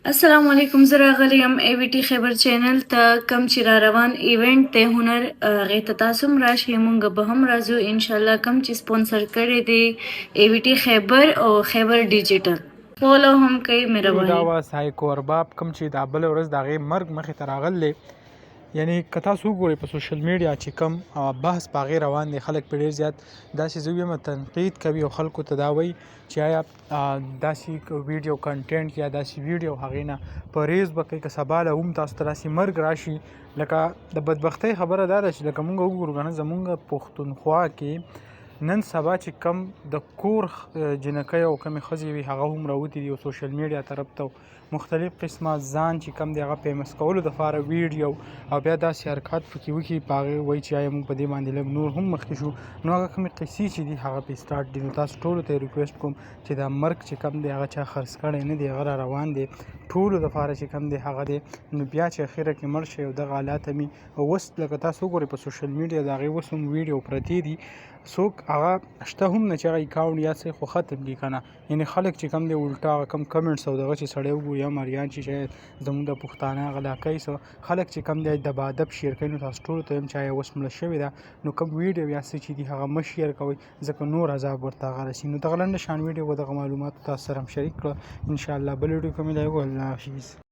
السلام علیکم، زه راغلی یم ای وي ټي خیبر چینل ته. کوم چې را روان ایونټ دی هنر، هغې ته تاسو هم راشئ، مونږ به هم راځو انشاءالله. کوم چې سپانسر کړی دی ای وي ټي خیبر او خیبر ډیجیټل، فالو هم کوي. دا مهرباني. وا سایکو ارباب کوم چې دا بل ورځ د هغې مرګ مخې ته راغلی، یعنی که تاسو وګورئ په سوشل میډیا چې کوم بحث په هغې روان دی، خلک په ډېر زیات داسې زه ویم تنقید کوي او خلکو ته دا وایي چې آیا داسې ویډیو کنټینټ یا داسې ویډیو هغې نه پرهیز به کوي، که سبا له هم تاسو ته داسې مرګ راشي. لکه د بدبختۍ خبره دا ده چې لکه مونږ وګورو که نه، زمونږ پښتونخوا کې نن سبا چې کم د کور جینکۍ او کمې ښځې وي، هغه هم راوتي دي او سوشل میډیا طرف ته مختلف قسمه ځان چې کم دی هغه فیمس کولو دپاره ویډیو او بیا داسې حرکات پکې وکړي. په هغې وایي چې آیا موږ په دې باندې لږ نور هم مخکې شو، نو هغه کومې قصې چې دي هغه پې سټارټ دي. نو تاسو ټولو ته ریکویسټ کوم چې دا مرګ چې کم دی هغه چا خرڅ کړی نه دی، هغه را روان دی، ټولو دپاره چې کم دی هغه دی. نو بیا چې اخره کې مړ شي او دغه حالات مې اوس لکه تاسو وګورئ په سوشل میډیا د هغې اوس هم ویډیو پرتې دي، څوک هغه شته هم نه چې هغه اکاونټ یا څه خو ختم کړي که نه. یعنی خلک چې کم دی الټا هغه کم کمنټس او دغه چې سړی وګوري یا مریان چې شاید زموږ د پښتانه هغه لاکۍ څه خلک چې کم دی د بادب شیر کوي. نو تاسو ټولو ته وایم چې آیا اوس مړه شوې ده، نو کوم ویډیو یا څه چې دي هغه مه شیر کوئ، ځکه نور عذاب ورته هغه رسي. نو دغه لنډه شان ویډیو به دغه معلومات تاسو سره هم شریک کړه. انشاءالله بل ویډیو کې ملاویږو. الله حافظ.